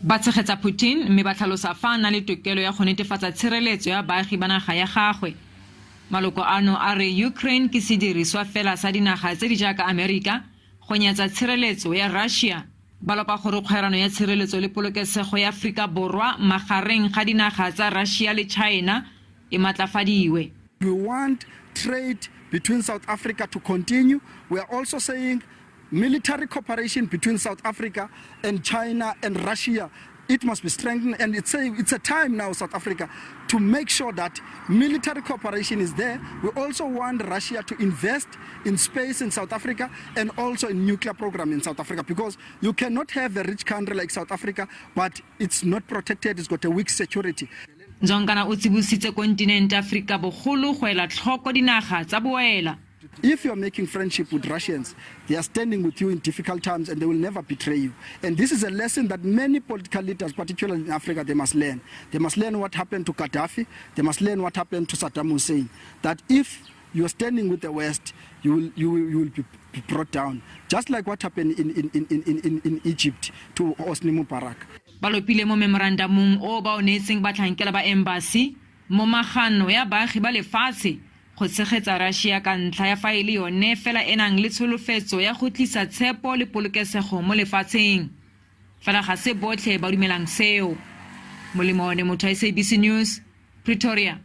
Ba tshegetsa Putin mme ba tlhalosa fa a na le tokelo ya go netefatsa tshireletso ya baagi ba naga ya gagwe. Maloko ano a re Ukraine ke sediriswa fela sa dinaga tse di jaaka Amerika go nyatsa tshireletso ya Russia. Ba lopa gore kgwerano ya tshireletso le polokesego ya Aforika Borwa magareng ga dinaga tsa Russia le China e matlafadiwe. We want trade between South Africa to continue. We are also saying military cooperation between South Africa and China and Russia, it must be strengthened. And it's a time now, South Africa, to make sure that military cooperation is there. We also want Russia to invest in space in South Africa and also in nuclear program in South Africa, because you cannot have a rich country like South Africa, but it's not protected, it's got a weak security. Njonkana o tsibositse kontinente Aforika bogolo go ela tlhoko dinaga tsa boela. If you're making friendship with Russians, they are standing with you in difficult times and they will never betray you. And this is a lesson that many political leaders, particularly in Africa, they must learn. They must learn what happened to Gaddafi. They must learn what happened to Saddam Hussein. That if you're standing with the West, you will be brought down. Just like what happened in Egypt to Hosni Mubarak. Ba lopile mo memorandamong o ba o neetseng batlhankela ba embassy momagano ya baagi ba lefatshe go tshegetsa Russia ka ntlha ya fa e le yone fela e nang le tsholofetso ya go tlisa tshepo le polokesego mo lefatsheng. Fela ga se botlhe ba dumelang seo. Molemo one motho, SABC News, Pretoria.